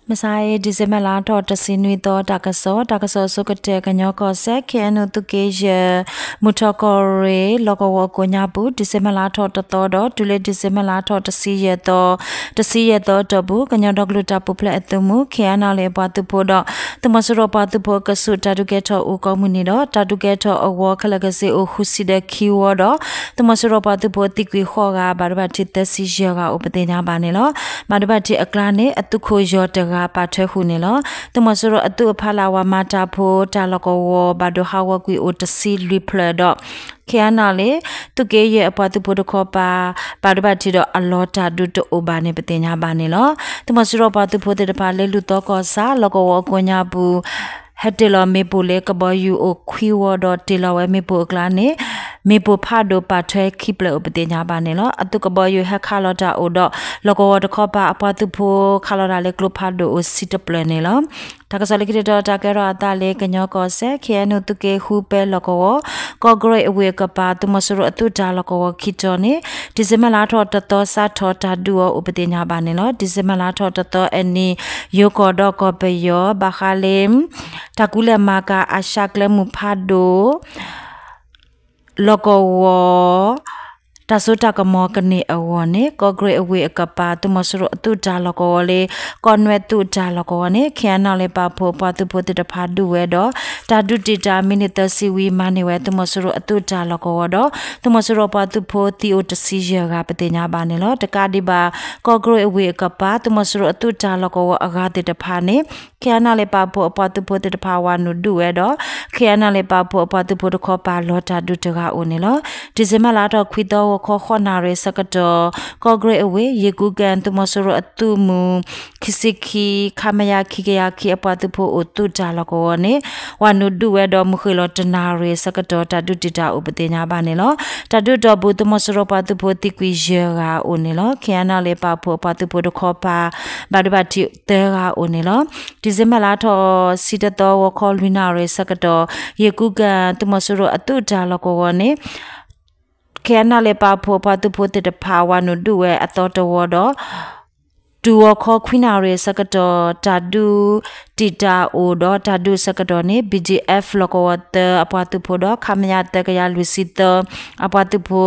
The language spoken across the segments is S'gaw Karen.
မုၢ်ဆါအံၤ December လါထီၣ်တဆံနွံသီ တၢ်ကစီၣ်, တၢ်ကစီၣ်အဆိကတၢၢ် ကညီကီၢ်စဲၣ် ခ့ၣ်အဲၣ်ယူၣ် သုးက့ယဲၢ် မုၢ်ထီၣ်ကီၢ်ရ့ၣ် လီၢ်ကဝီၤကိးညါပူၤ December လါထီၣ်တသီဒီး တုၤလၢ December လါထီၣ်တဆံယဲၢ်သီ တဆံယဲၢ်သီအတီၢ်ပူၤ ကညီဒီကလုာ်တၢ်ပူၤဖျဲးအသုးမုၢ် ခ့ၣ်အဲၣ်ယူၣ် အပှၤသုးဖိဒီး သုးမီၤစိရိၤပှၤသုးဖိအကဆူး တၢ်ဒုးကဲထီၣ်အိၣ်ကိးမုၢ်နံၤဒီး တၢ်ဒုးကဲထီၣ်အဂီၤခဲလၢာ်ခဲဆ့အိၣ်ဃုဆံဒီးခံဝီဒီး သုးမီၤစိရိၤပှၤသုးဖိသံကွံာ်ဃိးဂၤ ဘၣ်ဒိဘၣ်ထံးသၢဆံယဲၢ်ဂၤအိၣ်ပသ့ၣ်ညါဘၣ်န့ၣ်လီၤ. ဘၣ်ဒိဘၣ်ထံးအကျါန့ၣ် အသုးခိၣ်ယီၤတဂၤပာ်ထွဲဃုာ်န့ၣ်လီၤ. သုးမီၤစိရိၤအသုးအဖီလာ် ဝၤမၤတၢ်ဖိ တၢ်လီၢ်ကဝီၤ ဘၣ်ဒိဟးဂီၤကွံာ်အိၣ်တဆံလွံၢ်ဖျၢၣ်ဒီး ခ့ၣ်အဲၣ်ယူၣ် သုးက့ယဲၢ်အပှၤသုးဖိတခီပၤ ဘၣ်ဒိဘၣ်ထံးဒီးအလီၤတၢ်ဒုးတအိၣ်ဘၣ်န့ၣ် ပသ့ၣ်ညါဘၣ်န့ၣ်လီၤ. သုးမီၤစိရိၤပှၤသုးဖိသ့ၣ်တဖၣ် လၢလူၢ်သီကီၢ်ဆၣ် လီၢ်ကဝီၤအကိးညါပူၤ ဟဲတ့ၢ်လီၤမ့ၣ်ပိၢ်လၢကဘီယူၤအိၣ်ခွံဝီဒီး တ့ၢ်လီၤဝဲမ့ၣ်ပိၢ်အကျါန့ၣ် မ့ၣ်ပိၢ်ဖးဒိၣ်ပာ်ထွဲခံဖျၢၣ်အိၣ်ပသ့ၣ်ညါဘၣ်န့ၣ်လီၤ. အသုးကဘီယူၤဟဲခးလီၤတၢ်အိၣ်ဒီး လီၢ်ကဝီၤတခီပၤအပှၤသုးဖိ ခးလီၤတၢ်လၢကျိဖးဒိၣ်အိၣ်ဆံတဖျၢၣ်န့ၣ်လီၤ. တၢ်ကစီၣ်လၢခံတတီၤ တၢ်ကဲထီၣ်အသးလၢကညီကီၢ်စဲၣ် ခ့ၣ်အဲၣ်ယူၣ် သုးက့ဃုပဲလီၢ်ကဝီၤ ကီၢ်ကရ့ၣ်အဝ့ၢ်အကပၤ သုးမီၤစိရိၤအသုးတၢ်လီၢ်ကဝီၤခံတီၤန့ၣ် December လါထီၣ်တသီစးထီၣ်တၢ်ဒုးအီၤအိၣ်ပသ့ၣ်ညါဘၣ်န့ၣ်လီၤ. December လါထီၣ်တသီအနံၤ ယိၤကီၢ်ဒီးကီၢ်ပယီၤ ဘၣ်ဃးလၢ တၢ်ကူၣ်လဲၤမၤကၤအၡါကျဲမုၢ်ဖးဒိၣ် လီၢ်ကဝီၤ တၢ်စိတၢ်ကမီၤကန့ၢ်အဂီၢ်န့ၣ် ကီၢ်ကရ့ၣ်အဝ့ၢ်အကပၤ သုးမီၤစိရိၤအသုးတၢ်လီၢ်ကဝီၤလၢ ကီၢ်နွဲၣ်သုးတၢ်လီၢ်ကဝီၤန့ၣ် ခ့ၣ်အဲၣ်ယူၣ် ပာ်ဖှိၣ်အပှၤသုးဖိသ့ၣ်တဖၣ်ဒုးဝဲဒီး တၢ်ဒုးတံာ်တာ်မံးနံးသၢဆံဝံၤ မၤန့ၢ်ဝဲသုးမီၤစိရိၤအသုးတၢ်လီၢ်ကဝီၤဒီး သုးမီၤစိရိၤပှၤသုးဖိသံအိၣ်တဆံယဲၢ်ဂၤပသ့ၣ်ညါဘၣ်န့ၣ်လီၤ. တကးဒံးဘၣ် ကီၢ်ကရ့ၣ်အဝ့ၢ်အကပၤ သုးမီၤစိရိၤအသုးတၢ်လီၢ်ကဝီၤအဂၤသ့ၣ်တဖၣ်န့ၣ် ခ့ၣ်အဲၣ်ယူၣ် ပာ်ဖှိၣ်အပှၤသုးဖိသ့ၣ်တဖၣ်ဝၤနုာ်ဒုးဝဲဒီး ခ့ၣ်အဲၣ်ယူၣ် ပာ်ဖှိၣ်အပှၤသုးဖိတခီပၤ လီၤတၢ်ဒုးတဂၤအိၣ်န့ၣ်လီၤ. December လါထီၣ်ခွံသီ ဂီၤခီဃိးနၣ်ရံၣ်ဆၢကတီၢ် ကီၢ်ကရ့ၣ်အဝ့ၢ် ယ့ၣ်ကူကၣ် သုးမီၤစိရိၤအသုးမုၢ် ခံဆံခံ ခမရ ခံကယၤခံ အပှၤသုးဖိအိၣ်သုးတၢ်လီၢ်ကဝီၤန့ၣ် ဝၤနုာ်ဒုးဝဲဒီး မုၢ်ဃ့ၢ်လီၤတနၣ်ရံၣ်ဆၢကတီၢ် တၢ်ဒုးတံာ်တာ်အိၣ်ပသ့ၣ်ညါဘၣ်န့ၣ်လီၤ. တၢ်ဒုးအတီၢ်ပူၤ သုးမီၤစိရိၤပှၤသုးဖိသံကွံာ်ယဲၢ်ဂၤအိၣ်န့ၣ်လီၤ. ခ့ၣ်အဲၣ်ယူၣ် ပာ်ဖှိၣ်အပှၤသုးဖိတခီပၤ ဘၣ်ဒိဘၣ်ထံးသၢဂၤအိၣ်န့ၣ်လီၤ. December လါထီၣ်ဆံတသီ ဂီၤခီလွံၢ်နၣ်ရံၣ်ဆၢကတီၢ် ယ့ၣ်ကူကၣ် သုးမီၤစိရိၤအသုးတၢ်လီၢ်ကဝီၤန့ၣ် ခ့ၣ်အဲၣ်ယူၣ် ပာ်ဖှိၣ်အပှၤသုးဖိသ့ၣ်တဖၣ် ဝၤနုာ်ဒုးဝဲအသီတဝီဒီး တုၤဂီၤခီခွံနၣ်ရံၣ်ဆၢကတီၢ် တၢ်ဒုးတံာ်တာ်အိၣ်ဒီး တၢ်ဒုးဆၢကတီၢ်န့ၣ် ဘံၣ်ဒံၣ်အဲၣ်ဖ လီၢ်ကဝီၤသၢအပှၤသုးဖိဒီး ခမရ သၢကယၤလွံၢ်ဆံသၢ အပှၤသုးဖိ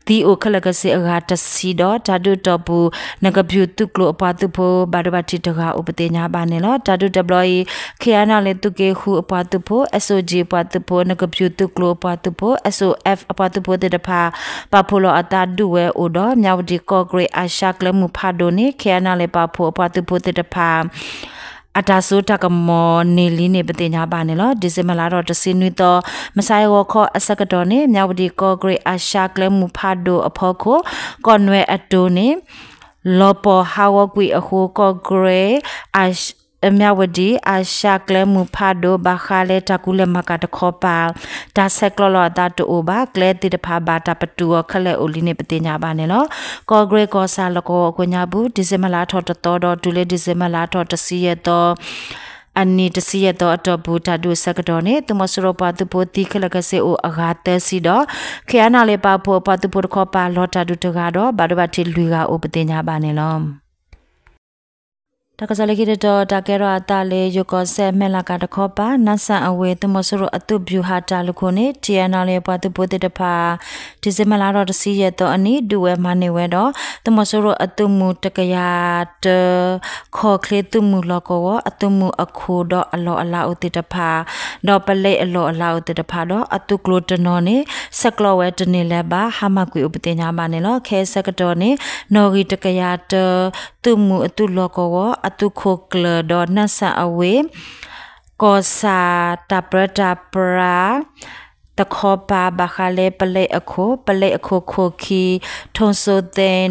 သံအိၣ်ခဲလၢာ်ခဲဆ့အဂၤတဆံဒီး တၢ်ဒုးအတီၢ်ပူၤ နကဘျူးသုးကျိၤအပှၤသုးဖိ ဘၣ်ဒိဘၣ်ထံးတဂၤအိၣ်ပသ့ၣ်ညါဘၣ်န့ၣ်လီၤ. တၢ်ဒုးတဘျီအံၤ ခ့ၣ်အဲၣ်ယူၣ် သုးက့ဃုအပှၤသုးဖိ SOG အပှၤသုးဖိ နကဘျူးသုးကျိၤအပှၤသုးဖိ SOF အပှၤသုးဖိသ့ၣ်တဖၣ် ပာ်ဖှိၣ်လီၤအသးဒုးဝဲအိၣ်ဒီး မၠၣ်ဝတံၣ် ကီၢ်ကရ့ၣ် အၡါကျဲမုၢ်ဖးဒိၣ်န့ၣ် ခ့ၣ်အဲၣ်ယူၣ် ပာ်ဖှိၣ်အပှၤသုးဖိသ့ၣ်တဖၣ် အတၢ်စိတၢ်ကမီၤန့ၢ်လံန့ၣ် ပသ့ၣ်ညါဘၣ်န့ၣ်လီၤ. December လါထီၣ်တဆံနွံသီ မုၢ်ဆါအံၤဂီၤခီအဆၢကတီၢ်န့ၣ် မၠၣ်ဝတံၣ် ကီၢ်ကရ့ၣ် အၡါကျဲမုၢ်ဖးဒိၣ်အဖီခိၣ် ကီၢ်နွဲၣ်အတိၤန့ၣ် လီၤပှီၢ်ဟးဂီၤကွံာ်အဃိ ကီၢ်ကရ့ၣ် မၠၣ်ဝတံၣ် အၡါကျဲမုၢ်ဖးဒိၣ် ဘၣ်ဃးလၢတၢ်ကူၣ်လဲၤမၤကၤတခီပၤ တၢ်ဆဲးကျိးလီၤအသးတအိၣ်ဘၣ် ကျဲသ့ၣ်တဖၣ်ဘၣ်တၢ်ပတုာ်အီၤခဲလၢာ်အိၣ်လံန့ၣ် ပသ့ၣ်ညါဘၣ်န့ၣ်လီၤ. ကီၢ်ကရ့ၣ်ကီၢ်ဆၣ်လီၢ်ကဝီၤအကိးညါပူၤ December လါထီၣ်တသီဒီးတုၤလၢ December လါထီၣ်တဆံယဲၢ်သီ အနံၤတဆံယဲၢ်သီအတီၢ်ပူၤ တၢ်ဒုးအဆၢကတီၢ်န့ၣ် သုးမီၤစိရိၤပှၤသုးဖိသံခဲလၢာ်ခဲဆ့အိၣ်အဂၤသၢဆံဒီး ခ့ၣ်အဲၣ်ယူၣ် ပာ်ဖှိၣ်အပှၤသုးဖိတခီပၤ လီၤတၢ်ဒုးတဂၤဒီး ဘၣ်ဒိဘၣ်ထံးလွံၢ်ဂၤအိၣ်ပသ့ၣ်ညါဘၣ်န့ၣ်လီၤ. တၢ်ကစီၣ်လၢခံတတီၤ တၢ်ကဲထီၣ်အသးလၢ ယိၤကီၢ်စဲၣ် မဲၢ်လးကၤတခီပၤ နၢ်စၣ်အဝ့ၢ် သုးမီၤစိရိၤအသုးဗျူဟာတၢ်လုၢ်ခိၣ်န့ၣ် ထံၣ်အဲၣ်ယူၣ်လၢပှၤသုးဖိသ့ၣ်တဖၣ် December လါထီၣ်တဆံယဲၢ်သီအနံၤ ဒုးဝဲမၤန့ၢ်ဝဲဒီး သုးမီၤစိရိၤအသုးမုၢ်တကယၤတၢ ခီၣ်ချ့သုးမုၢ်လီၢ်ကဝီၤ အသုးမုၢ်အခိၣ်ဒီးအလီၢ်အလၤအိၣ်သ့ၣ်တဖၣ် ဒီးပလဲအလီၢ်အလၤအိၣ်သ့ၣ်တဖၣ်ဒီး အသုးကျိၤတနီၤန့ၣ် ဆဲးကျိးဝဲတန့ၢ်လၢၤဘၣ် ဟါမၢ်ကွံာ်အိၣ်ပသ့ၣ်ညါဘၣ်န့ၣ်လီၤ. ခဲအံၤဆၢကတီၢ်န့ၣ် နီၣ်ဂံၢ်တကယၤတၢ သုးမုၢ်အသုးလီၢ်ကဝီၤ အသုးခိၣ်ကျၢၢ်ဒီး နၢ်စၣ်အဝ့ၢ် ကီၢ်ဆၣ် တၢ်ပြၢတၢ်ပြး တခီပၤ ဘၣ်ဃးလၢပလဲအခိၣ် ပလဲအခိၣ်ခိၣ်ခံ ထိၣ်စိသ့ဒီး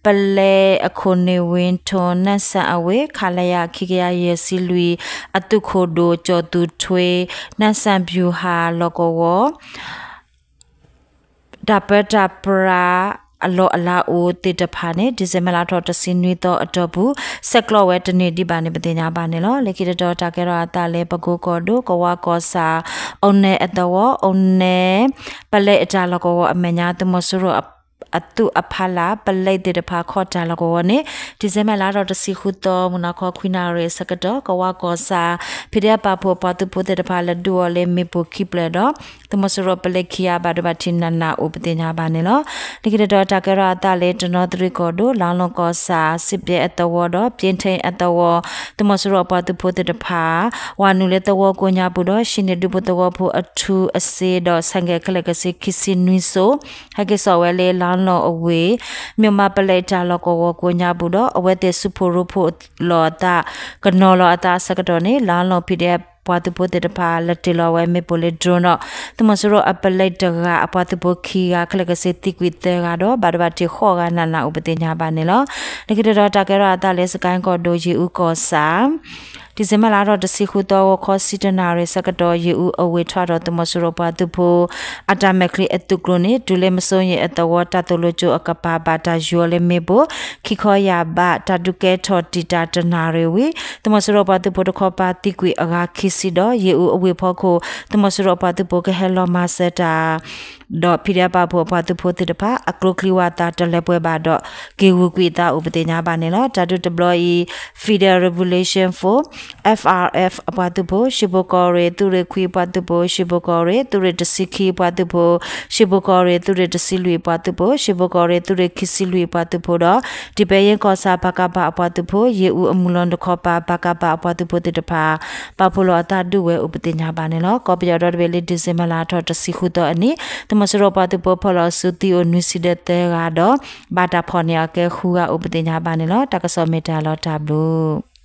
ပလဲအခိၣ်န့ၣ် ဝ့ထိၣ် နၢ်စၣ်အဝ့ၢ် ခလရ ခံကယၤယဲၢ်ဆံလွံၢ် အသုးခိၣ်ဒိၣ် ကၠီၤသူထွ့ နၢ်စၣ်ဗျူဟာလီၢ်ကဝီၤ တၢ်ပြၢတၢ်ပြး အလီၢ်အလၤအိၣ်သ့ၣ်တဖၣ်န့ၣ် December လါထီၣ်တဆံနွံသီအတီၢ်ပူၤ ဆဲးကျိးဝဲတန့ၢ်ဒံးဘၣ်န့ၣ် ပသ့ၣ်ညါဘၣ်န့ၣ်လီၤ. လၢခံတတီၤ တၢ်ကဲထီၣ်အသးလၢ ပကိကီၢ်ဒိၣ် ကဝးကီၢ်ဆၣ် အိၣ်နဲအသဝီ အိၣ်နဲ ပလဲအတၢ်လီၢ်ကဝီၤအမဲာ်ညါ သုးမီၤစိရိၤ အသူၣ်အဖီလာ် ပလဲသ့ၣ်တဖၣ်ခီတၢ်လီၢ်ကဝီၤန့ၣ် December လါထီၣ်တဆံဃုသီ မုၢ်နၤခီခွံနၣ်ရံၣ်အဆၢကတီၢ် ကဝးကီၢ်ဆၣ် ဖံဒဲပာ်ဖှိၣ်အပှၤသုးဖိသ့ၣ်တဖၣ် လဲၤဒုးအီၤလၢမ့ၣ်ပိၢ်ခံဖျၢၣ်ဒီး သုးမီၤစိရိၤပလဲခံဂၤ ဘၣ်ဒိဘၣ်ထံးနးနးအိၣ်ပသ့ၣ်ညါဘၣ်န့ၣ်လီၤ. လၢခံတတီၤ တၢ်ကဲထီၣ်အသးလၢ တနီသရံၣ်ကီၢ်ဒိၣ် လါလီၢ်ကီၢ်ဆၣ် စစ်ပဲအသဝီဒီး ပြင်းထန်အသဝီ သုးမီၤစိရိၤအပှၤသုးဖိသ့ၣ်တဖၣ် ဝၤနုာ်လၢသဝီကိးညါပူၤဒီး ဟံးန့ၢ်ဒူဖိသဝီဖိအထူအစ့ဒီး ဆိုင်ကယ်ခဲလၢာ်ခဲဆ့ခံဆံနွံစိၤ ဟဲက့ၤစိာ်ဝဲလၢ လါလီၢ်အဝ့ၢ် မြို့မပလဲတၢ်လီၢ်ကဝီၤကိးညါပူၤဒီး အဝဲသ့ၣ်စုဖိရိဖိးလီၤအသး ကနီၤလီၤအသးအဆၢကတီၢ်န့ၣ် လါလီၢ် ဖံဒဲပှၤသုးဖိသ့ၣ်တဖၣ် လဲၤတ့ၢ်လီၤဝဲမ့ၣ်ပိၢ်လၢ drone ဒီး သုးမီၤစိရိၤအပလဲတဂၤ အပှၤသုးဖိခံဂၤ ခဲလၢာ်ခဲဆ့သံကွံာ်သၢဂၤဒီး ဘၣ်ဒိဘၣ်ထံးဃိးဂၤနးနးအိၣ်ပသ့ၣ်ညါဘၣ်န့ၣ်လီၤ. လၢခံတတီၤ တၢ်ကဲထီၣ်အသးလၢ စကဲကီၢ်ဒိၣ် ယ့ၣ်အူကီၢ်ဆၣ် December လါထီၣ်တဆံဃုသီ ဂီၤခီဆံတၢနၣ်ရံၣ်ဆၢကတီၢ် ယ့ၣ်အူအဝ့ၢ်ထွဲဒီး သုးမီၤစိရိၤပှၤသုးဖိ အတၢ်မဲာ်ချံအသုးကျိၤန့ၣ် တုၤလၢမစိၤယံၤအသဝီ တၢ်သိၣ်လိကၠိအကပၤ ဘၣ်တၢ်ယူၤအီၤလၢမ့ၣ်ပိၢ် ခံခီယၢ်ဘး တၢ်ဒုးကဲထီၣ်တံာ်တာ်တနၣ်ရံၣ်ဝံၤ သုးမီၤစိရိၤပှၤသုးဖိတခီပၤသံကွံာ်အဂၤခံဆံဒီး ယ့ၣ်အူအဝ့ၢ်ဖီခိၣ် သုးမီၤစိရိၤအပှၤသုးဖိကဟဲလီၤမၤစၢၤတၢ် ဒီး ဖံဒဲပာ်ဖှိၣ်အပှၤသုးဖိသ့ၣ်တဖၣ် အကျိချံဝးသးတလၢပှဲၤဘၣ်ဒီး က့ၤဂုာ်ကွံာ်အသးအိၣ်ပသ့ၣ်ညါဘၣ်န့ၣ်လီၤ. တၢ်ဒုးတဘျီအံၤ Federal Revolution Force FRF အပှၤသုးဖိ ရှ့ဘိၣ်ကီၢ်ရ့ၣ် သုးရ့ၣ်ခွံအပှၤသုးဖိ ရှ့ဘိၣ်ကီၢ်ရ့ၣ် သုးရ့ၣ်တဆံခံအပှၤသုးဖိ ရှ့ဘိၣ်ကီၢ်ရ့ၣ် သုးရ့ၣ်တဆံလွံၢ်အပှၤသုးဖိ ရှ့ဘိၣ်ကီၢ်ရ့ၣ် သုးရ့ၣ်ခံဆံလွံၢ်အပှၤသုးဖိဒီး ဒံၣ်ပဲယ့ကီၢ်ဆၣ် ပကဖ အပှၤသုးဖိ ယ့ၣ်အူအမုၢ်လီၤတခီပၤ ပကဖ အပှၤသုးဖိသ့ၣ်တဖၣ် ပာ်ဖှိၣ်လီၤအသးဒုးဝဲအိၣ်ပသ့ၣ်ညါဘၣ်န့ၣ်လီၤ. ကီၢ်ပယီၤဒီတဘ့ၣ်လၢ December လါထီၣ်တဆံဃုသီအနံၤ သုးမီၤစိရိၤပှၤသုးဖိဖီၣ်လီၤစုသံအိၣ်နွံဆံဒီးသၢဂၤဒီး ဘၣ်တၢ်ဖီၣ်န့ၢ်အီၤကဲဃုဂၤအိၣ်ပသ့ၣ်ညါဘၣ်န့ၣ်လီၤ. တၢ်ကစီၣ်မ့ၢ်တၢ်လီၤတၢ်ဘျုး